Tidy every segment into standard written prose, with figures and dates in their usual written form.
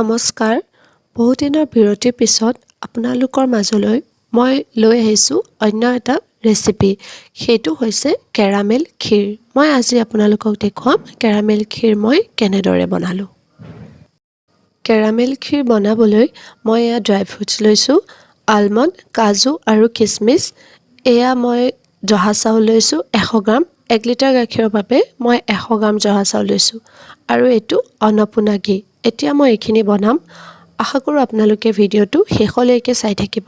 নমস্কাৰ। বহুদিনৰ বিৰতিৰ পিছত আপোনালোকৰ মাজলৈ মই লৈ আহিছোঁ অন্য এটা ৰেচিপি। সেইটো হৈছে কেৰামেল ক্ষীৰ। মই আজি আপোনালোকক দেখুৱাম কেৰামেল ক্ষীৰ মই কেনেদৰে বনালোঁ। কেৰামেল ক্ষীৰ বনাবলৈ মই এয়া ড্ৰাই ফ্ৰুটছ লৈছোঁ, আলমণ্ড, কাজু আৰু খিচমিচ। এয়া মই জহা চাউল লৈছোঁ 100 গ্ৰাম। 1 লিটাৰ গাখীৰৰ বাবে মই 100 গ্ৰাম জহা চাউল লৈছোঁ আৰু এইটো অন্নপূৰ্ণা ঘি। এতিয়া মই এইখিনি বনাম। আশা কৰোঁ আপোনালোকে ভিডিঅ'টো শেষলৈকে চাই থাকিব।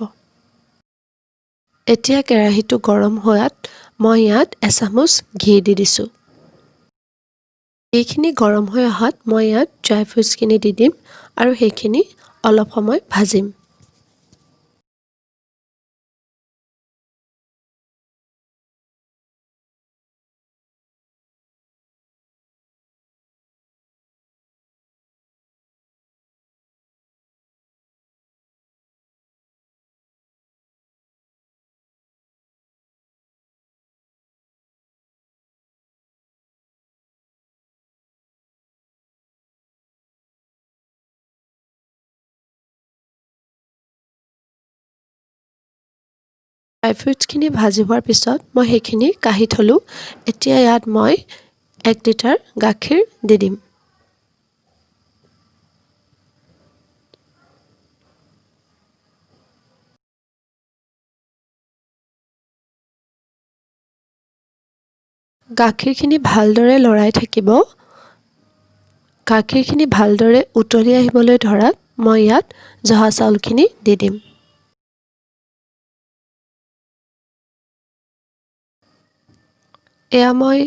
এতিয়া কেৰাহীটো গৰম হোৱাত মই ইয়াত এচামুচ ঘি দি দিছোঁ। ঘিখিনি গৰম হৈ অহাত মই ইয়াত ড্ৰাই ফ্ৰুটছখিনি দি দিম আৰু সেইখিনি অলপ সময় ভাজিম। ড্ৰাই ফ্ৰুটছখিনি ভাজি হোৱাৰ পিছত মই সেইখিনি কাঢ়ি থ'লোঁ। এতিয়া ইয়াত মই 1 লিটাৰ গাখীৰ দি দিম। গাখীৰখিনি ভালদৰে লৰাই থাকিব। গাখীৰখিনি ভালদৰে উতলি আহিবলৈ ধৰাত মই ইয়াত জহা চাউলখিনি দি দিম। এয়া মই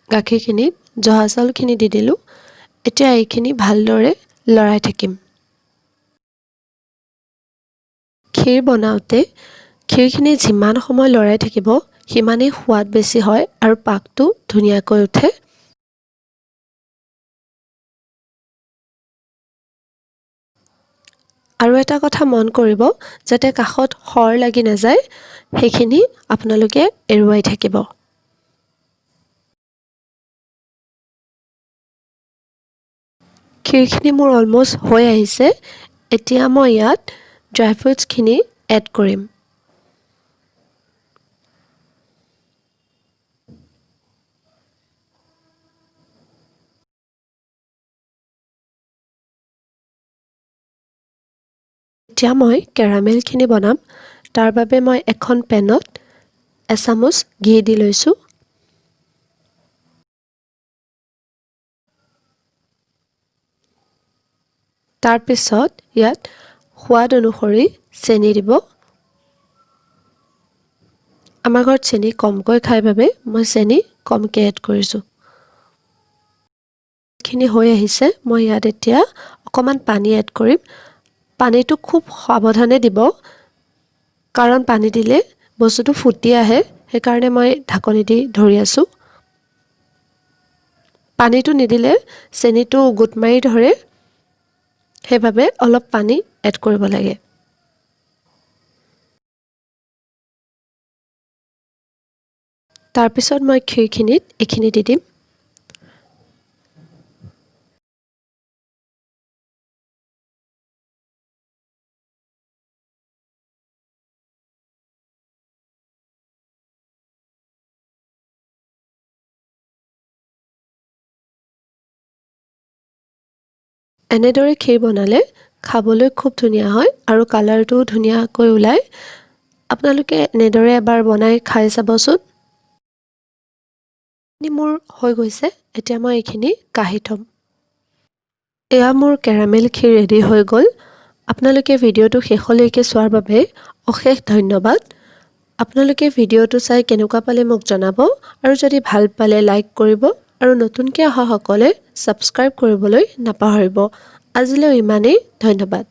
গাখীৰখিনিত জহা চাউলখিনি দি দিলোঁ। এতিয়া এইখিনি ভালদৰে লৰাই থাকিম। ক্ষীৰ বনাওঁতে ক্ষীৰখিনি যিমান সময় লৰাই থাকিব, সিমানেই সোৱাদ বেছি হয় আৰু পাকটো ধুনীয়াকৈ উঠে। আৰু এটা কথা মন কৰিব, যাতে কাষত সৰ লাগি নাযায়, সেইখিনি আপোনালোকে এৰুৱাই থাকিব। ক্ষীৰখিনি মোৰ অলমষ্ট হৈ আহিছে। এতিয়া মই ইয়াত ড্ৰাই ফ্ৰুটছখিনি এড কৰিম। এতিয়া মই কেৰামেলখিনি বনাম। তাৰ বাবে মই এখন পেনত এচামুচ ঘি দি লৈছোঁ। তাৰপিছত ইয়াত সোৱাদ অনুসৰি চেনি দিব। আমাৰ ঘৰত চেনি কমকৈ খায় বাবে মই চেনি কমকৈ এড কৰিছোঁ। খিনি হৈ আহিছে। মই ইয়াত এতিয়া অকণমান পানী এড কৰিম। পানীটো খুব সাৱধানে দিব, কাৰণ পানী দিলে বস্তুটো ফুটি আহে। সেইকাৰণে মই ঢাকনি দি ধৰি আছোঁ। পানীটো নিদিলে চেনিটো গোট মাৰি ধৰে, সেইবাবে অলপ পানী এড কৰিব লাগে। তাৰপিছত মই ক্ষীৰখিনিত এইখিনি দি দিম। এনেদৰে ক্ষীৰ বনালে খাবলৈ খুব ধুনীয়া হয় আৰু কালাৰটোও ধুনীয়াকৈ ওলায়। আপোনালোকে এনেদৰে এবাৰ বনাই খাই চাবচোন। মোৰ হৈ গৈছে। এতিয়া মই এইখিনি কাঢ়ি থ'ম। এয়া মোৰ কেৰামেল ক্ষীৰ ৰেডি হৈ গ'ল। আপোনালোকে ভিডিঅ'টো শেষলৈকে চোৱাৰ বাবে অশেষ ধন্যবাদ। আপোনালোকে ভিডিঅ'টো চাই কেনেকুৱা পালে মোক জনাব আৰু যদি ভাল পালে লাইক কৰিব আৰু নতুনকৈ অহাসকলে ছাবস্ক্ৰাইব কৰিবলৈ নাপাহৰিব। আজিলৈ ইমানেই। ধন্যবাদ।